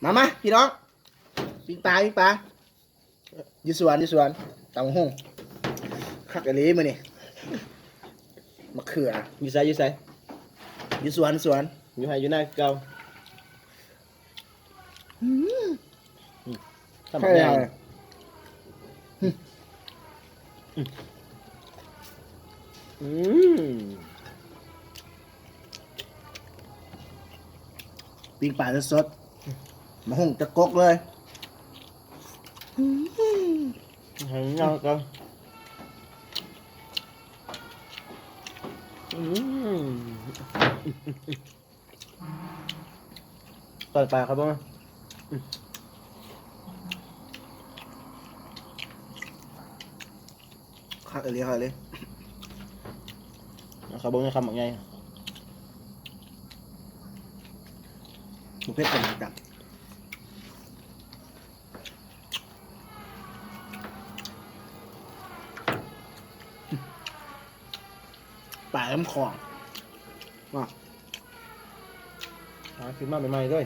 ມາ ມາ ພີ່ນ້ອງ ປີ້ງປາ ປີ້ງປາ ຢູ່ສວນ ຢູ່ສວນ ຕຳບັກຫຸ່ງ ຄັກອີ່ຫຼີມື້ນີ້ ມະເຂືອ ຢູ່ໃສ ຢູ່ໃສ ຢູ່ສວນ ສວນ ຢູ່ໄຮ່ຢູ່ນາຄືເກົ່າ. ອືມ ອືມ ທຳບັກໃຫຍ່ ອືມ ປີ້ງປາສົດໆ ໝາກຫຸ່ງຕະກົກເລີຍ ອືມ ໃຫ້ເຫງົາກ່ອນ ອືມ. ຕອນປາເຂົາເບິ່ງ ຄັກອີ່ຫຼີ ຄັກອີ່ຫຼີ ເຂົາເບິ່ງຄຳບັກໃຫຍ່ ບໍ່ເຜັດປານໃດ ປາລຳຂອງ ຫາຊື້ມາໃໝ່ໆເລີຍ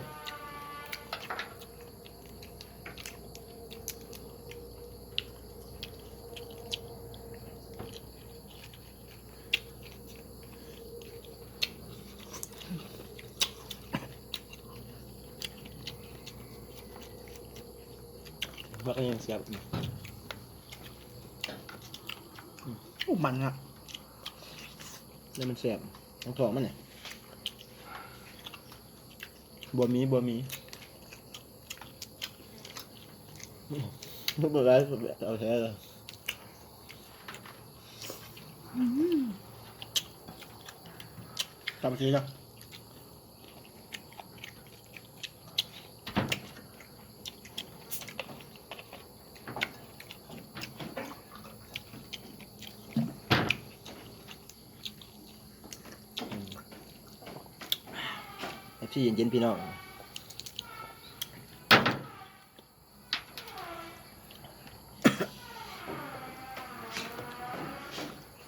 ມັກອີ່ຫຍັງແຊບ ໂອ້ ມັນຄັກ ແລ້ວມັນແຊບ ທາງທ້ອງມັນນີ້ ບໍ່ມີ ບໍ່ມີ ບໍ່ໄດ້ ເອົາແທ້ເລີຍ ອືມ ຕຳຊີ້ນະ. ເອັຟຊີ ເຢັນໆ ພີ່ນ້ອງ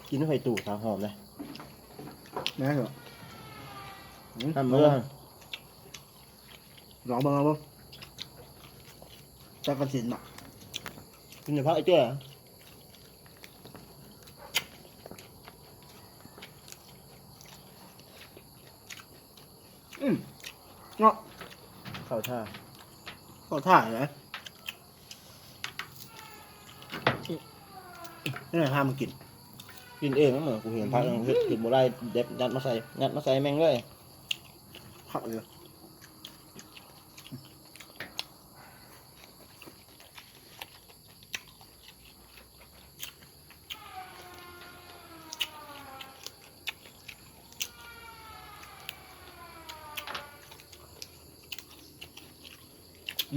ກິນຫອຍຕູສາວຫອມເດ້ ແມ່ນເຫາະ ອືມ ທຳເບິ່ງ ລອງເບິ່ງ ລອງເບິ່ງ ຈັກກະສິນເນາະ ກິນແຕ່ຜັກໄອ້ເຈ້ຍ ອືມ ເນາະ ເຂົ້າທ່າ ເຂົ້າທ່າເດ້ ນີ້ພາມາກິນ ກິນເອງ ເໝືອນກູເຫັນຜັກ ອືມ ເຮັດ ເຮັດບໍ່ໄດ້ ເດັດ ຍັດມາໃສ່ ຍັດມາໃສ່ແມ່ງເລີຍ ຄັກເລີຍ.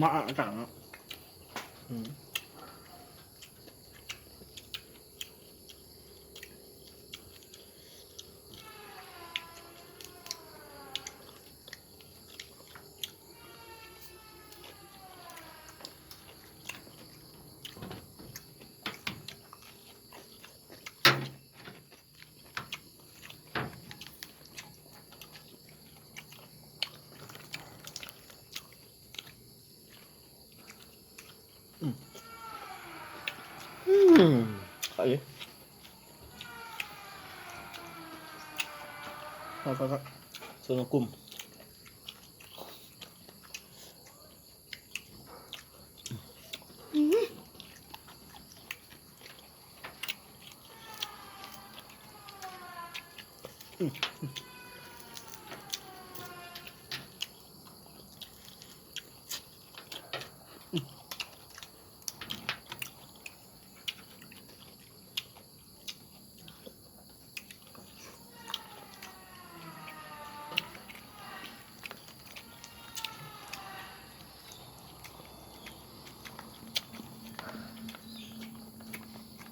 ມາ ອາ ອາຈານເນາະ ອືມ. ອືມ ອືມ ໄປ ຄັກໆໆ ສ່ວນຂອງກຸ່ມ.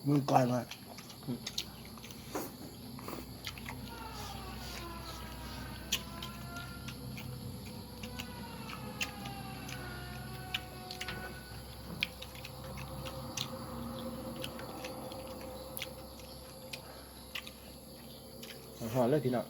ມື້ກ່ອນວ່າ ฮ้อนๆ เลยพี่น้อง